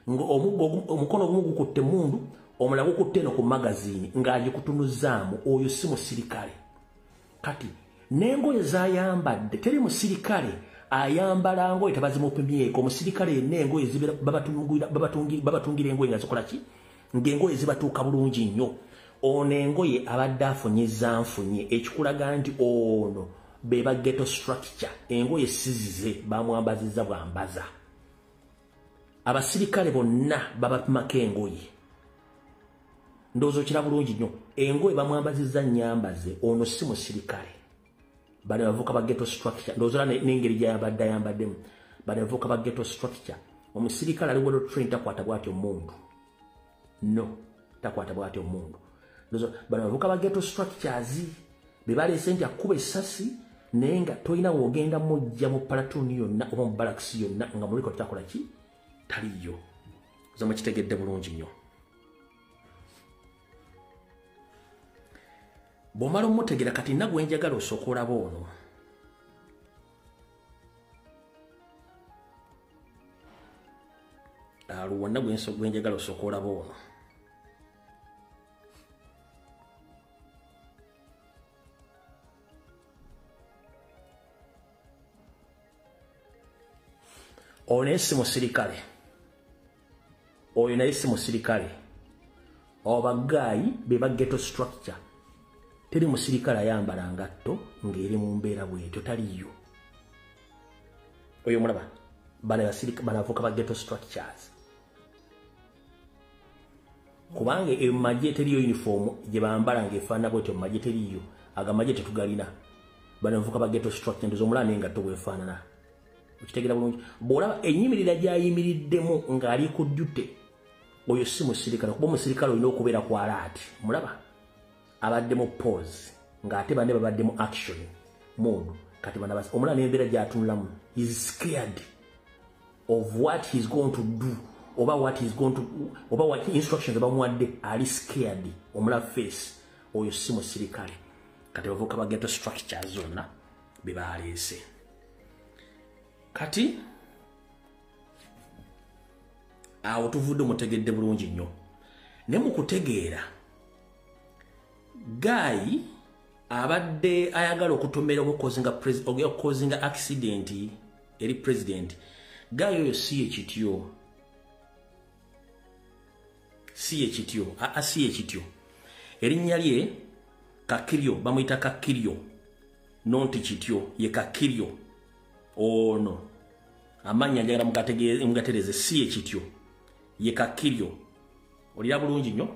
Omukono ogumu gukutte mundu, omulala gukutte eno ku magazine ng'agikutunuzaamu. Oyo si musirikale. Kati n'engoye z'ayambadde, teri musirikale ayambala ngoye tabazimupimyeko. Omusirikale yenna engoye babatungira engoye nga zikola ki, ng'engoye zibatuuka bulungi nnyo. Ono engoye abadde afunyizza nfunye, ekikulaga nti ono be ba ghetto structure. Engoye sizize, bamwambazizza bwambaza. Abasirikale bonna babapimako engoye. Ndowooza okira bulungi nnyo. Engoye bamwambazizza nnyambaze, ono si musirikale. Bano bavuka ba ghetto structure. Ndowooza n'engeri gy'ayambadde ayambaddemu. Bano bavuka ba ghetto structure. Omusirikale ali well trained takwata bw'atyo omuntu. No, takwata bw'atyo omuntu. Ndowooza bano bavuka ba ghetto structures be baleese nti akuba essasi, naye nga tolina w'ogenda mujja mu platoon yonna oba mu barracks yonna nga muliko takola ki, taliyo. Nze mukitegedde bulungi nnyo. Bw'omala omutegeera, kati nna gwe njagala osooka olaba ono. Aluwa nna gwe njagala osooka olaba ono. Ono naye si musirikale. Oyo naye si musirikale. Abo baggaayi be ba ghetto structure. Teri musirikale ayambala ngatto ng'eri mu mbeera bw'etyo, taliyo. Oyo mulaba, bano bavuka ba ghetto structures. Kubanga mu magye teriyo uniform gye bambala ng'efaanana bw'etyo, mu magye teriyo. Ago amagye tetugalina. Bano bavuka ba ghetto structure, ndowooza omulaba n'engatto bw'efaanana. Okitegera bulungi. Bw'olaba ennyimirira gy'ayimiriddemu ng'ali ku duty, oyo si musirikale. Kuba omusirikale olina okubeera ku alert. Mulaba abadde mu pause ng'ate banne babadde mu action mode. Kati bano omulaba n'embeera gy'atunulamu, he is scared of what he's going to do oba what he's going to, oba what instructions bamuwadde, ali scared. Omulaba face, oyo si musirikale. Kati bavuka ba ghetto structures zonna be baleese. Kati awo tuvudde mutegedde bulungi nnyo. Ne mu kutegeera, guy abadde ayagala okutomera okukozinga accident eri president. Guy oyo si ye kityo. Si ye kityo. Aa, si ye kityo. Erinnya lye Kakiryo, bamuyita Kakiryo. Nonti kityo, ye Kakiryo. Ono amannya njagala mugatereeze, si ye kityo, ye Kakiryo. Olira bulungi nnyo.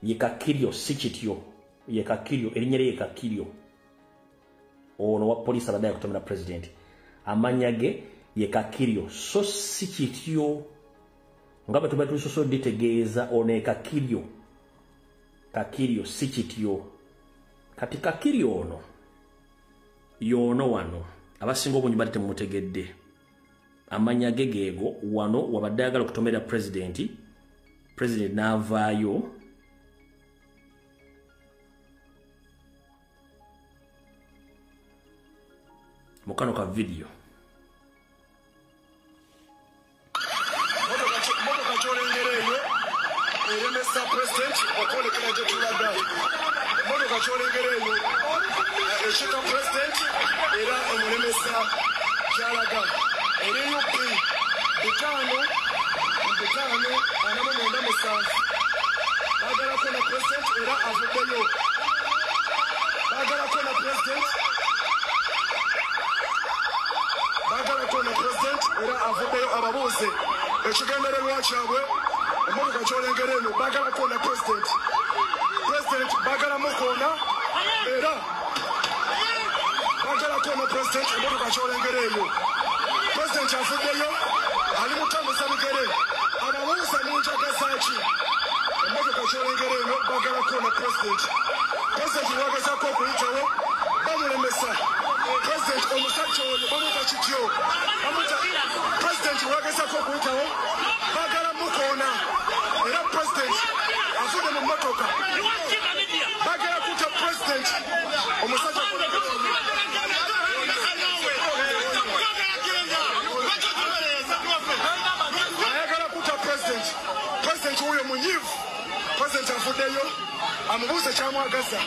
Ye Kakiryo, si kityo, ye Kakiryo. Erinnya lye ye Kakiryo. Ono wa poliisi abadde akutomera president, amannya ge ye Kakiryo, so si kityo nga bwe tuba tusoso ditegeeza. Ono ye Kakiryo. Kakiryo si kityo. Kati Kakiryo ono y'ono wano abasinga obungi bali temumutegedde. Amannya ge geego. Wano wabadde ayagala okutomera president, president n'avaayo mu kano ka video. Motoka kyolengera eyo eremesa president okwolekera gye tulaga. Motoka kyolengera eyo ekika president era emulemesa kyalaga. Eri UP 5 5 49 7. Baagala kuona president era avuddeyo. Baagala kuona president, baagala kuona president era avuddeyo ababuuze ekigendererwa kyabwe. Emmotoka kyolengera eno baagala kuona president. President baagala mukoona era baagala kuona president. Emmotoka kyolengera eyo, president avuddeyo, ali mutambuza bigere ababuuza munjagaza ki. Emmotoka kyolengera eno baagala kuona president. President lwagezaako okuyitawo bamulemesa. President omusajja oyo bamuta kityo, bamuta president. Lwagezaako okuyitawo baagala mukoona era president avudde mu mmotoka. Baagala kutta president omusajja. President, President wuyo munyivu. President avuddeyo amubuuze kyamwagaza.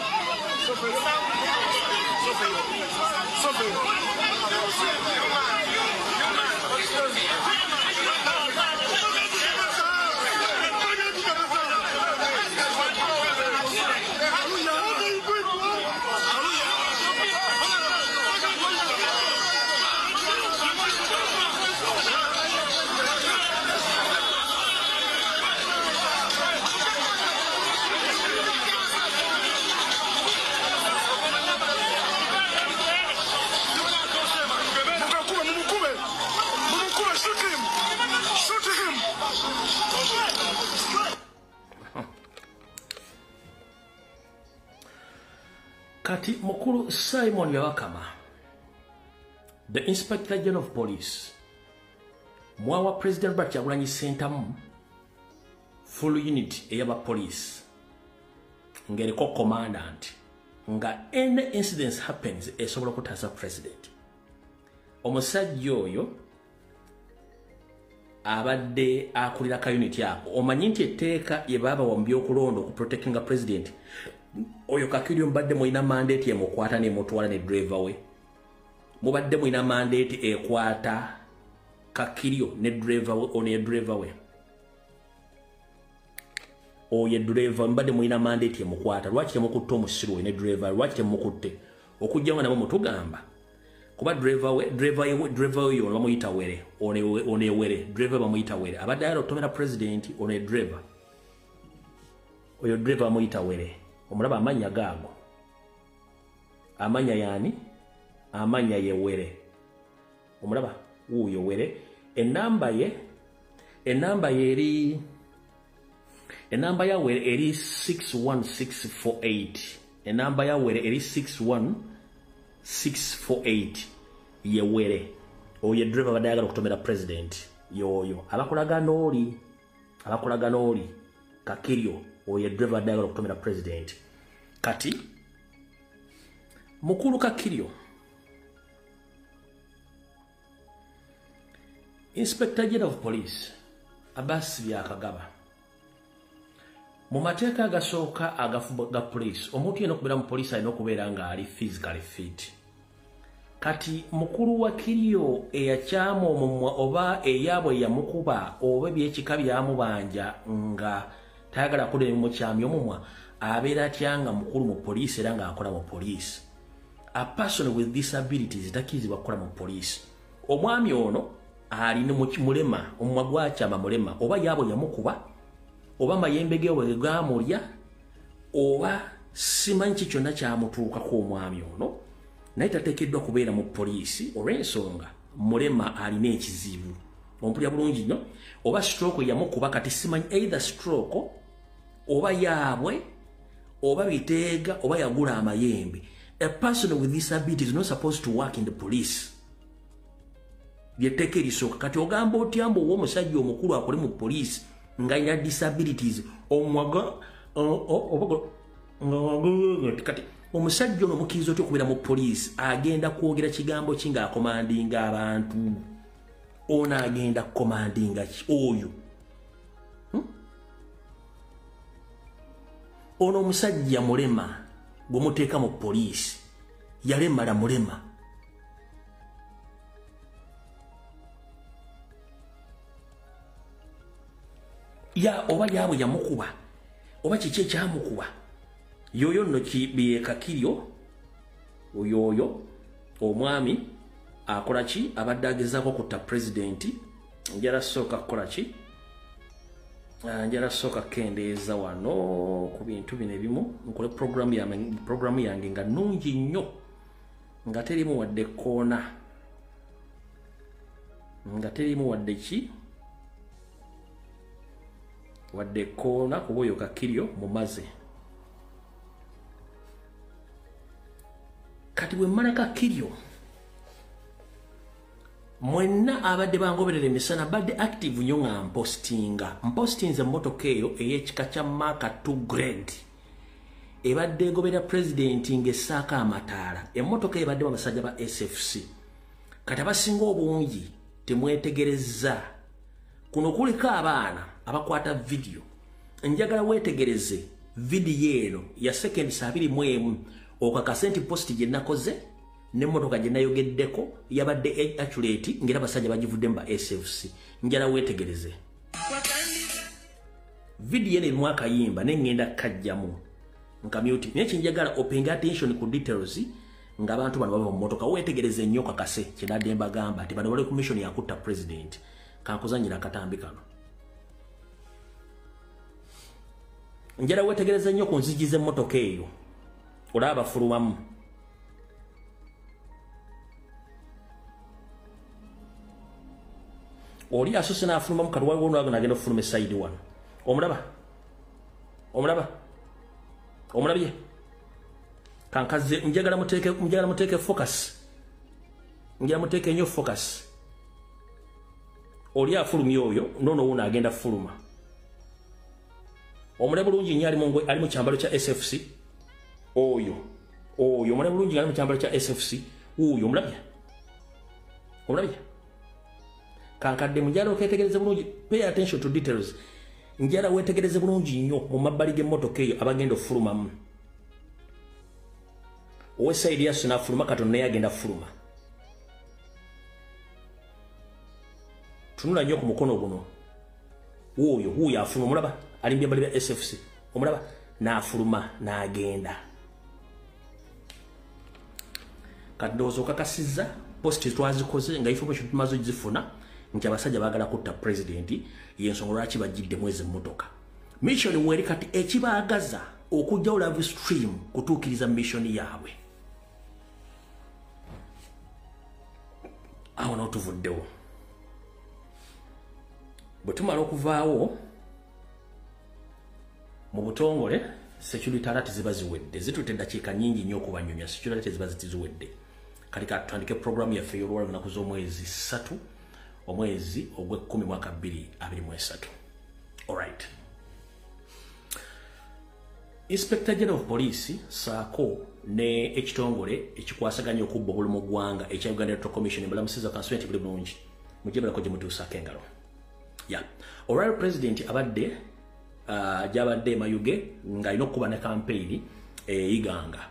Kati mukulu Simon Byabakama, the Inspector General of Police, mwawa President Robert Kyagulanyi Ssentamu full unit eyaba police ngeriko commandant nga any incident happens esobola okutaasa president. Omusajja oyo abadde akulira ka unit ako, omanyi nti etteeka ye baabawa mu by'okulonda okuprotectinga president oyo Kakiryo mbadde mulina mandate emukwata nemutwala ne driver we. Mubadde mulina mandate ekwata Kakiryo ne driver we, ono ye driver we. Oyo driver mbadde mulina mandate emukwata. Lwaki temukutte omusiru we ne driver? Lwaki temukutte? Okujja nga nabo mutugamba. Kuba driver we, driver we ono bamuyita Were, ono Were, driver bamuyita Were. Abadde ayagala okutomera president ono driver. Oyo driver bamuyita Were. Omulaba amanya gaago. Amanya yani? Amanya ye Were. Omulaba wuuyo Were. Enamba ye eri, enamba ya Were eri 61648. Enamba ya Were eri 61648 ye Were. Oyo driver abadde ayagala okutomera president yoyo. Abakolagana oli Kakiryo oyo driver abadde ayagala okutomera president. Kati mukulu Kakiryo, Inspector General of Police Abbas Byakagaba, mu mateeka agasooka aga police, omuntu yenna okubeera mu police alina okubeera ng'ali physically fit. Kati mukulu wa Kiryo eyakyama omumwa oba eyaabwe yamukuba oba ebyekika byamubanja nga tayagala kudda ebimukyamya omumwa, abeera atya nga mukulu mu poliisi era ng'akola mu poliisi? A person with disabilities takkirizibwa kukola mu poliisi. Omwami ono alina mulema, omumwa gwakyama mulema, oba yaabwe yamukuba oba amayembe ge bwe gaamulya oba simanyi ki kyonna kyamutuukako omwami ono, naye tateekeddwa kubeera mu poliisi olw'ensonga mulema alina ekizibu. Ompulira bulungi nnyo. Oba stroke yamukuba, kati simanyi either stroke oba yaabwe oba biteega oba yagula amayembe. A person with disability is not supposed to work in the police. Lyetteeka erisooka. Kati ogamba otya mbu ow'omusajja omukulu akole mu poliisi ng'alina disabilities? Omwaga kati omusajja ono mukkiriza otya okubeera mu poliisi? Agenda kwogera kigambo ki ng'akomandinga abantu? Ono agenda kukomandinga ki oyo? Ono omusajja mulema gwe muteeka mu poliisi, yalemala mulema. Ya oba yaabwe yamukuba oba kiki ekyamukuba, yoyo nno Kakiryo oyoyo omwami akola ki? Abadde agezaako okutta pulezidenti. Njala sooka kukola ki? Njala sooka kukendeeza wano ku bintu bino ebimu, nkole programu yange nga nnungi nnyo, nga terimu wadde koona, nga terimu wadde ki, wadde koona, kuba oyo Kakiryo mumaze. Kati bwe mmala Kakiryo, mwenna abadde bangoberera emisana badde active nnyo nga mpostinga. Mpostinze emmotoka eyo ey'ekika kya Mark 2 grade ebadde egoberera pulezidenti ng'essaako amataala. Emmotoka eyo ebaddemu abasajja ba SFC. Kati abasinga obungi temwetegerezza Kuno kuliko abaana abakwata video. Njagala weetegereze video eno ya seconds 21 okakase nti post gye nakoze n'emmotoka gye nayogeddeko yabadde accurate ng'era abasajja bagivuddemu ba SFC. Njagala weetegereze video eno erimu akayimba ne ŋŋenda kajjamu nkamute, naye kyenjagala opaying attention ku details ng'abantu bano bava mu mmotoka. Weetegereze nnyo kakase kye nadde mbagamba nti bano bali ku mission yakutta president. Kankuzannyira akatambi kano. Njagala weetegereze nnyo ku nzigi z'emmotoka eyo, olaba bafulumamu. Oli asoose n'afulumamu, kati waliwo n'agenda okufuluma esayidi wano. Omulaba? Omulaba? Omulabye? Kankaze njagala muteeke focus. Njagala muteeke nnyo focus. Oli afulumye oyo, nono wuno agenda fuluma. Omulaba bulungi nnyo ali mu kyambalo kya SFC. Oyo, oyo omulaba bulungi ali mu kyambalo kya SFC. Oyo omulabye? Omulabye? Kankadde njagala okeetegereze bulungi, pay attention to details. Njagala weetegereze bulungi nnyo mu mabbali g'emmotoka eyo abagenda okufulumamu. Ow'esayidi yaso n'afuluma, katono naye agenda fuluma. Tunula nnyo ku mukono guno. Wuuyo, wuuyo afuluma, omulaba? Ali mu byambalo bya SFC. Omulaba? N'afuluma n'agenda. Kati ndowooza okakasizza post twazikoze nga information tumaze ogifuna nti abasajja baagala kutta president, y'ensonga lwaki bagiddemu ezo emmotoka. Mission weri kati ekibaagaza okuggyawo live stream kutuukiriza mission yaabwe. Awo n'otuvuddewo. Bwe tumala okuvaawo mu butongole, security alert ziba ziwedde. Zitutte eddakiika nnyingi nnyo okubanyumya, security alert ziba zitiziwedde. Kati ka tutandike programu yaffe ey'olwaleero ennaku z'omwezi 3 omwezi ogw'ekkumi mwaka 2023. Alright. Inspector General of Police saako ne ekitongole ekikwasaganya okubba obululu mu ggwanga ekya Uganda Electoral Commission mbalamusiza kanswenti buli bulungi. Mujje gye mutuusaako engalo. Yeah. Olwaleero president abadde gy'abadde e Mayuge ng'alina okukuba ne campaign e Iganga.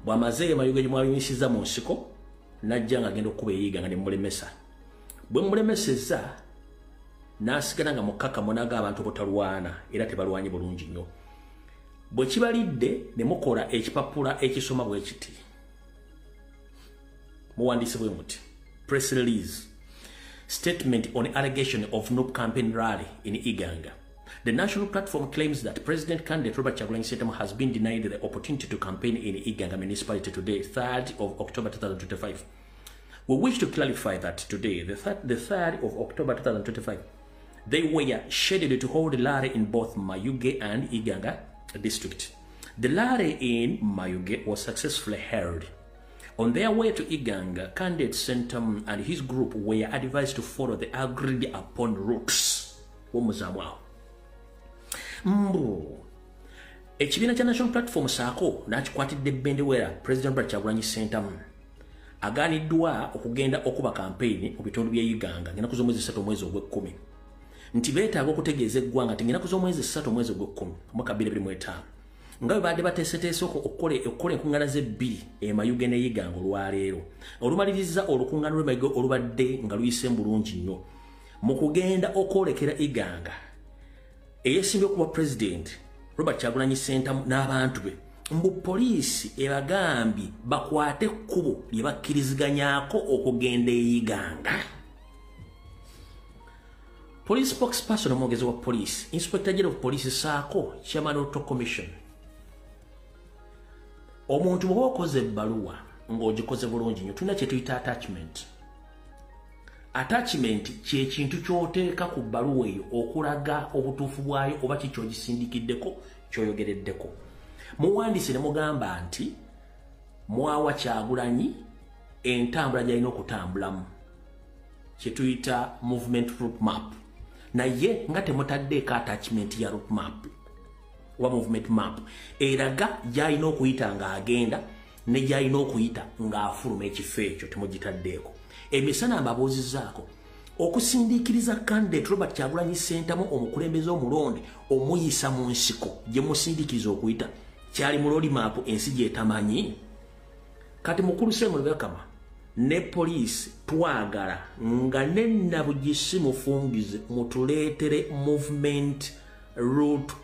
Bw'amaze e Mayuge gye mwayimisiza mu nsiko n'ajja ng'agenda okukuba e Iganga ne mulemesa. Bwe mulemesezza n'asigala nga mukkakkamu n'aga abantu obutalwana era tebalwanye bulungi nnyo. Bwe kibalidde ne mukola ekipapula ekisoma bwe kiti. Muwandiise bwe muti. Press release. Statement on allegation of NUP campaign rally in Iganga. The national platform claims that President candidate Robert Kyagulanyi Ssentamu has been denied the opportunity to campaign in Iganga municipality today, 3rd of October 2025. We wish to clarify that today, the 3rd of October 2025, they were scheduled to hold rally in both Mayuge and Iganga district. The rally in Mayuge was successfully held. On their way to Iganga, candidate Ssentamu and his group were advised to follow the agreed upon routes. Mbu ekibiina kya National Platform saako n'akikwatidde bendera President Robert Kyagulanyi Ssentamu agaaniddwa okugenda okuba campaign mu bitundu by'e Iganga ng'ennaku z'omwezi 3 omwezi ogw'ekkumi. Nti beetaaga okutegeeza eggwanga nti ng'ennaku z'omwezi 3 omwezi ogw'ekkumi omwaka 2025 nga bwe baadde bateeseteese okukola enkuŋŋaana z'ebbiri e Mayuge ne Iganga olwaleero olumaliriza olukuŋŋaana lw'e Mayuge olubadde nga luyise bulungi nnyo mu kugenda okwolekera Iganga. Eyesimbye okuba president Robert Kyagulanyi Ssentamu n'abantu be mbu poliisi ebagambye bakwate ekkubo lye bakkiriziganyaako okugenda e Iganga. Police spokesperson omwogezi wa poliisi, Inspector General of Police saako Chairman of the Commission. Omuntu bw'oba okoze ebbaluwa ng'ogikoze bulungi nnyo, tulina kye tuyita attachment. Attachment kye kintu ky'oteeka ku bbaluwa eyo okulaga obutuufu bwayo oba ki ky'ogisindikiddeko ky'oyogereddeko. Muwandiise ne mugamba nti mwawa Kyagulanyi entambula gy'alina okutambulamu kye tuyita movement route map, naye nga temutaddeeko attachment ya route map oba movement map eraga gy'alina okuyita ng'agenda ne gy'alina okuyita ng'afuluma ekifo ekyo temugitaddeeko. Emisana mbabuuzizzaako Okusindiikiriza candidate Robert Kyagulanyi Ssentamu omukulembeze omulonde omuyisa mu nsiko gye musindiikiriza okuyita kyali mu road map ensi gy'etamanyi. Kati mukulu Simon Byabakama ne poliisi twagala nga ne Nabugisi mufungize mutuleetere movement route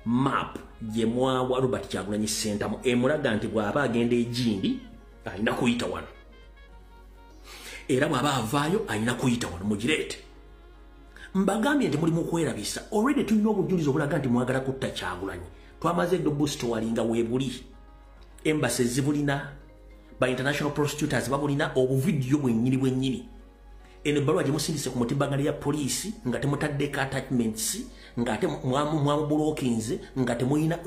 map gye mwawa Robert Kyagulanyi Ssentamu emulaga nti bw'aba agenda egindi alina kuyita wano, era bw'aba avaayo alina kuyita wano, mugireete. Mbagambye nti muli mu kwerabisa. Already tulina obujulizi obulaga nti mwagala kutta Kyagulanyi. Twamaze edda obustowalinga weebuli, embassy zibulina, ba international prosecutors babulina, obuvidiyo bwennyini bwennyini. Eno ebbaluwa gye musindise ku mutimbagano ya poliisi nga temutaddeko attachments, ng'ate mwamubulokinze, nga temulina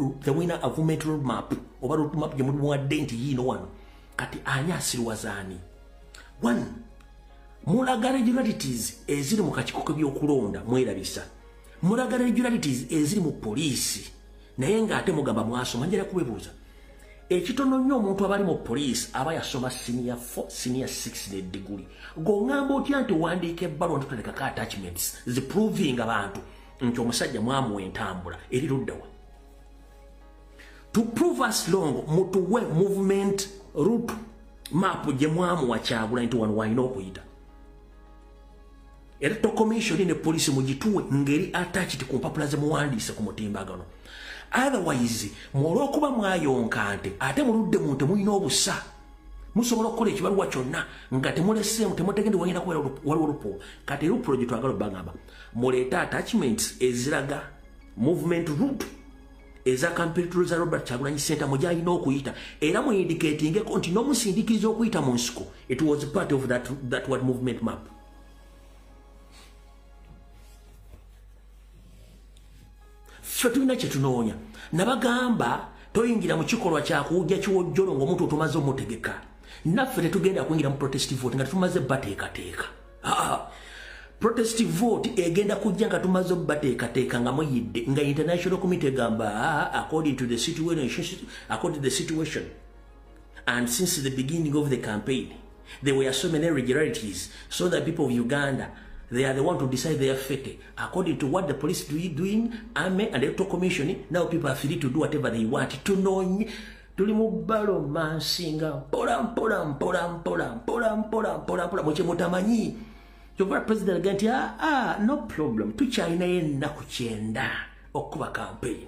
movement road map oba road map gye muwadde nti yiino wano. Kati ani asirwaza ani? One, mulaga regularities eziri mu kakiiko k'ebyokulonda mwerabisa, mulaga regularities eziri mu poliisi, naye ng'ate mugamba mwasoma. Njala kubebuuza ekitono nnyo, omuntu abali mu poliisi aba yasoma senior 4, senior 6 ne degree, g'oŋŋamba otya nti wandiika ebbaluwa ntutalekako attachments ziproving abantu nti omusajja mwamuwa entambula eri luddawa? To prove us wrong, mutuwe movement route map gye mwamuwa Kyagulanyi nti wano walina okuyita. Electoral Commission ne poliisi mugituwe ngeri attached ku mpapula ze muwandiise ku mutimbagano. Otherwise, mwolwokuba mwayonka nte ate muludde mu nte mulina obusa, musobola okukola ekibaluwa kyonna nga temuleseemu, temutegende walina kubeera waliwo lupo. Kati lupo gye twagala obbagamba muleete attachments eziraga movement route eza campaign za Robert Kyagulanyi Ssentamu gy'alina okuyita, era muindicatingeko nti n'omusindikiriza okuyita mu nsiko it was part of that what movement map. Ffe tulina kye tunoonya. Nabagamba toyingira mu kikolwa kya kuwujja kiwojjolo ng'omuntu otumaze omutegeka. Naffe tetugenda kuyingira mu protest vote nga tumaze bateekateeka. Protest vote egenda kujja nga tumaze bateekateeka nga muyidde, nga international committee egamba according to the situation and since the beginning of the campaign there were so many irregularities, so that people of Uganda, they are the one to decide their fate according to what the police doing, army and electoral commission. Now people are free to do whatever they want. Tunoonye tuli mu balomansinga mpola mpola mpola mpola mpola mpola mpola mpola mwe mutamanyi. Kyova president agamba nti no problem, tukyalinayo ennaku 90 okuba campaign.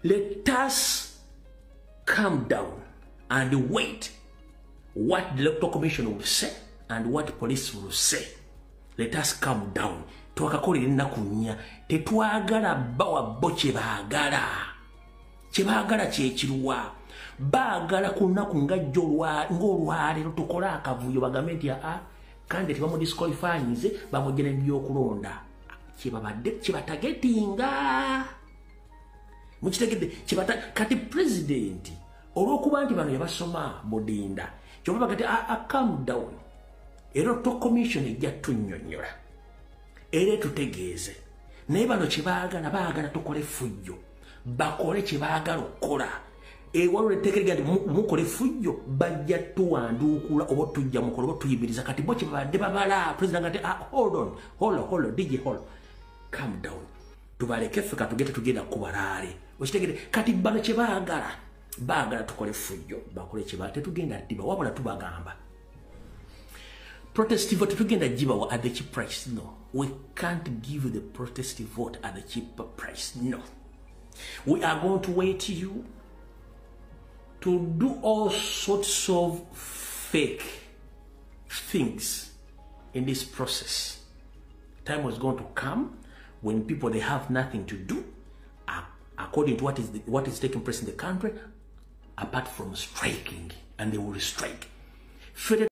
Let us calm down and wait what the electoral commission will say and what police will say. Let us calm down. Twakakolera ennaku 4. Tetwagala bawa bo kye baagala. Kye baagala kyekiruwa. Baagala ku nnaku nga jjo ng'olwaleero tukole akavuyo bagambe nti candidate bamudisqualifyinze bamuggyira ebyokulonda. Kyebabadde kyebatagetinga. Mukitegedde kati president olw'okuba nti bano yabasoma budinda, kyova bagati calm down. Electoral Commission ejja tunnyonnyola era etutegeeze, naye bano kye baagala, baagala tukole effujjo, bakole kye baagala okukola. Ewaliwo etteeka eriga nti mukole effujjo bajja tuwanduukula oba tujja mukola oba tuyimiriza. Kati bo kye babadde babala, president nga nti hold on, hold DJ, hold, calm down, tubaleke ffe katugende tugenda kubalaale. Okitegedde? Kati bano kye baagala, baagala tukole effujjo, bakole kye baagala, tetugenda ddiba, wabula tubagamba protest vote tetugenda gibawa at the cheap price. No, we can't give the protest vote at the cheap price. No, we are going to wait you to do all sorts of fake things in this process. Time was going to come when people, they have nothing to do according to what is taking place in the country apart from striking, and they will strike.